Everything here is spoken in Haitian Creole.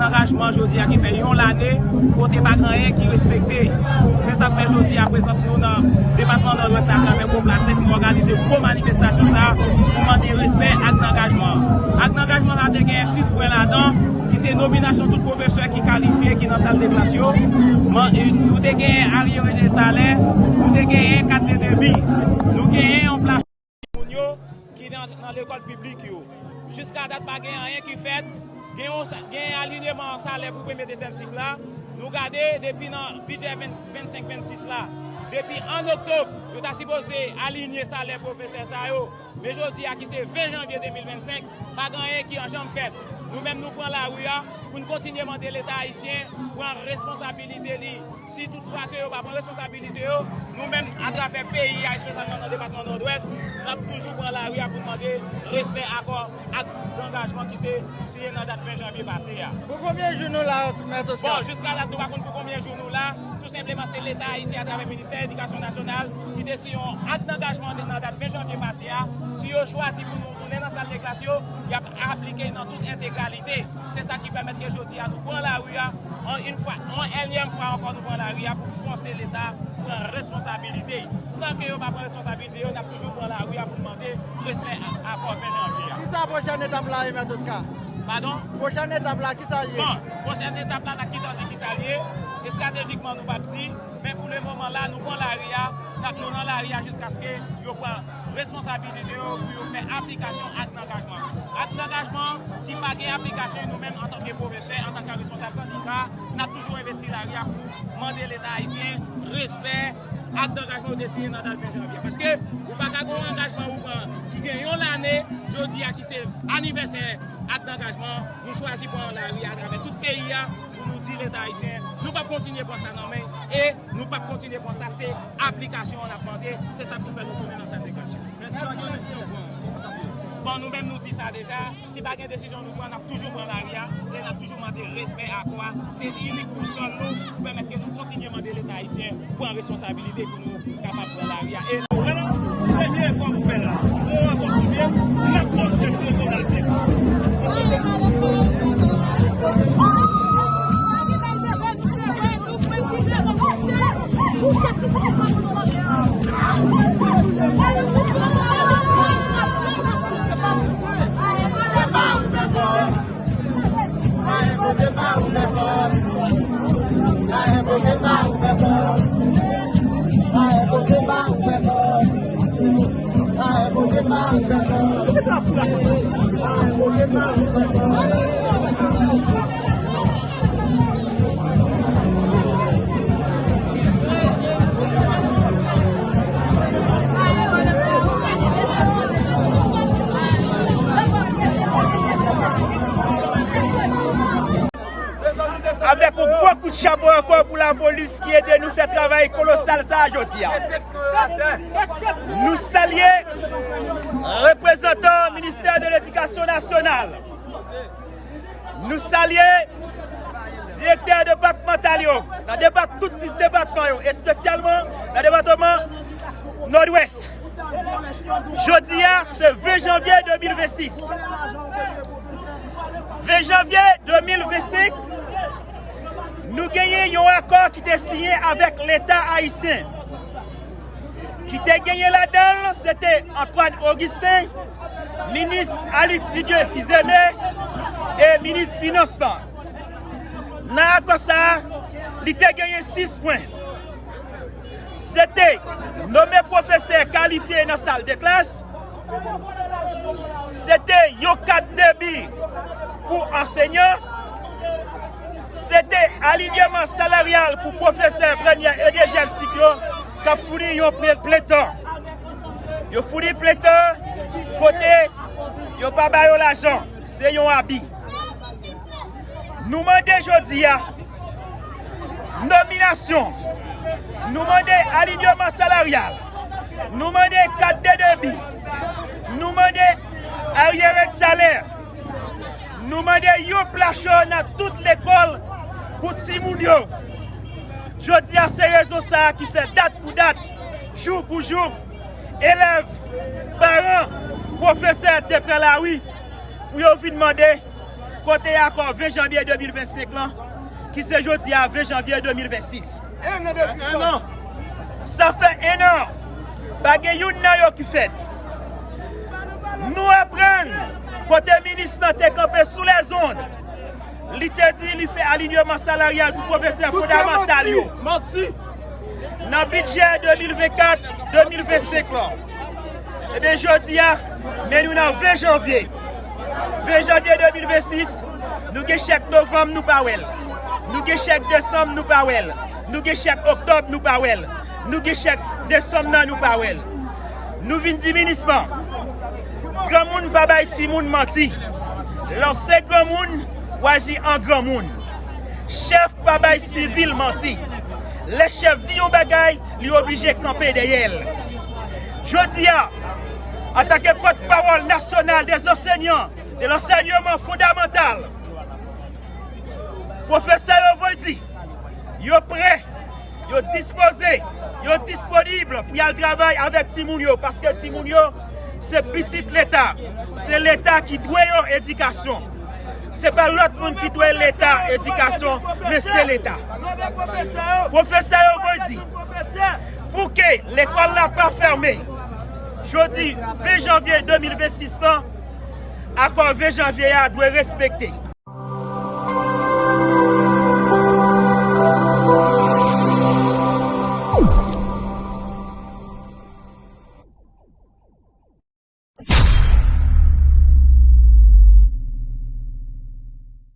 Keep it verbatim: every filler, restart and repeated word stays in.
Angajman jodi a ki fè yon lane, kote pa gen anyen ki respekte. Se sa k fè jodi a prezans nou nan depatman Nòdwès la, atravè Pwoplasek, nou òganize gwo manifestasyon sa a pou mande respè ak angajman. Ak angajman la te gen sis pwen ladan, ki se nominasyon tout pwofesè ki kalifye ki nan sal de klas yo. Man-, e, nou te gen aryere de salè, nou te gen kat de debi, nou gen yon plas moun yo ki nan, nan lekòl piblik yo. Jiska dat, pa gen anyen ki fèt. Gen yon sa-, gen alinyeman salè pou premye, dezyèm sik la. Nou gade depi nan bidjè ven, vennsenk vennsis la. Depi an oktòb, yo ta sipoze alinye salè pwofesè sa yo. Men jodi a, ki se ven janvye de mil vennsenk, pa gen anyen ki an janm fèt. Nou menm, nou pran lari a pou n kontinye mande Leta ayisyen pran responsabilite li. Si toutfwa ke yo pa pran responsabilite yo, nou menm, atravè peyi a, espesyalman nan depatman Nòdwès, n ap toujou pran lari a pou n mande respè akò ak dangajman ki se siyen nan dat ven janvye pase a. Pou konbyen jou nou la, Mèt Oscar? Bon, jiska dat, nou pa konn pou konbyen jou nou la. Tou senpleman, se Leta ayisyen, atravè Ministè Edikasyon Nasyonal, ki te siyen yon ak dangajman nan dat ven janvye pase a. Si yo chwazi pou nou tounen nan sal de klas yo, y ap aplike nan tout entegralite. Se sa ki pèmèt ke jodi a nou pran lari a, an, yon fwa, yon ènyèm fwa ankò, nou pran lari a pou fòse Leta pran responsabilite. San ke yo pa pran responsabilite yo, n ap toujou pran lari a pou n mande respè a, akò ven janvye a. Kisa pwochèn etap la ye, Mèt Oscar? Padon? Pwochèn etap la, kisa l ye? Bon, pwochèn etap la, n ap kite w di kisa l ye. Estratejikman, nou p ap di. Men pou le moman la, nou pran lari a, n ap, nou nan lari a jiskaske yo pran responsabilite yo pou yo fè aplikasyon ak dangajman. Ak dangajman, si pa gen aplikasyon, nou menm antanke pwofesè, antanke responsab sandika, n ap toujou envesti lari a pou mande Leta ayisyen respè ak dangajman yo te siyen nan dat ven janvye. Paske ou pa ka gen yon angajman ou pran ki gen yon lane, jodi a ki se anivèsè ak dangajman, nou chwazi pran lari a atravè tout peyi a pou nou di Leta ayisyen, nou p ap kontinye pran sa nan men, e nou p ap kontinye pran sa, se aplikasyon an n ap mande, se sa k pou fè nou tounen nan sal de klas yo. Mèsi. Bon, nou menm nou di sa deja, si pa gen desizyon nou pran, n ap toujou pran lari a, e n ap toujou mande respè akò a. Se inik bousòl nou pou pèmèt ke nou kontinye mande Leta ayisyen pran responsabilite pou nou kapab pran lari a. E premye efò pou fè la, nou an kontinye, n ap sòti de prizon Latè. Avèk yon gwo kout chapo ankò pou lapolis ki ede nou fè travay kolosal sa a jodi a. Nou salye reprezantan Ministè de Ledikasyon Nasyonal. Nou salye direktè depatmantal yo, nan depat-, tout dis depatman yo, espesyalman nan depatman Nòdwès. Jodi a, se ven janvye de mil vennsis. Ven janvye de mil vennsenk, nou genyen yon akò ki te siyen avèk Leta ayisyen. Ki te genyen ladan l, se te Antoine Augustin, minis Alix Didier Fils-Aimé e minis finans lan. Nan akò sa a, li te genyen sis pwen. Se te nome pwofesè kalifye nan sal de klas, se te yon kat debi pou ansenyan, se te alinyeman salaryal pou pwofesè premyè e dezyèm sik yo k ap founi yon ple-, plentan. Yo founi plentan kote yo pa ba yo lajan. Se yon abi. Nou mande jodi a nominasyon. Nou mande alinyeman salaryal. Nou mande kat de debi. Nou mande aryere de salè. Nou mande yon plas nan tout lekòl pou timoun yo. Jodi a, se rezon sa a ki fè dat pou dat, jou pou jou, elèv, paran, pwofesè te pran lari pou yo vin mande Kote akò ven janvye de mil vennsenk lan, ki se jodi a ven janvye de mil vennsis? En an. Sa fè en an. Pa gen youn nan yo ki fèt. Nou aprann kote minis lan te kanpe sou lèzond. Li te di li fè alinyeman salaryal pou pwofesè fondamantal yo. Manti. Nan bidjè de mil vennkat, de mil vennsenk lan. Ebyen, jodi a, men nou nan ven janvye. Ven janvye de mil vennsis, nou gen chèk novanm, nou pa wè l. Nou gen chèk desanm, nou pa wè l. Nou gen chèk oktòb, nou pa wè l. Nou gen chèk desanm nan, nou pa wè l. Nou vin di minis lan, granmoun pa bay timoun manti. Lè w se granmoun, w aji an granmoun. Chèf pa bay sivil manti. Lè chèf di yon bagay, li oblije kanpe dèyè l. Jodi a, antanke pòtpawòl nasyonal dè ansèynan, de lansèyman fondamantal, pwofesè yo voye di, yo prè, yo dispoze, yo disponib pou y al travay avèk timoun yo, paske timoun yo se pitit Leta. Se Leta ki dwe yo edikasyon. Se pa lòt moun ki dwe Leta edikasyon, men se Leta. Pwofesè yo voye di, pou ke lekòl la pa fèmen, jodi ven janvye de mil vennsis lan, akò ven janvye a dwe respekte.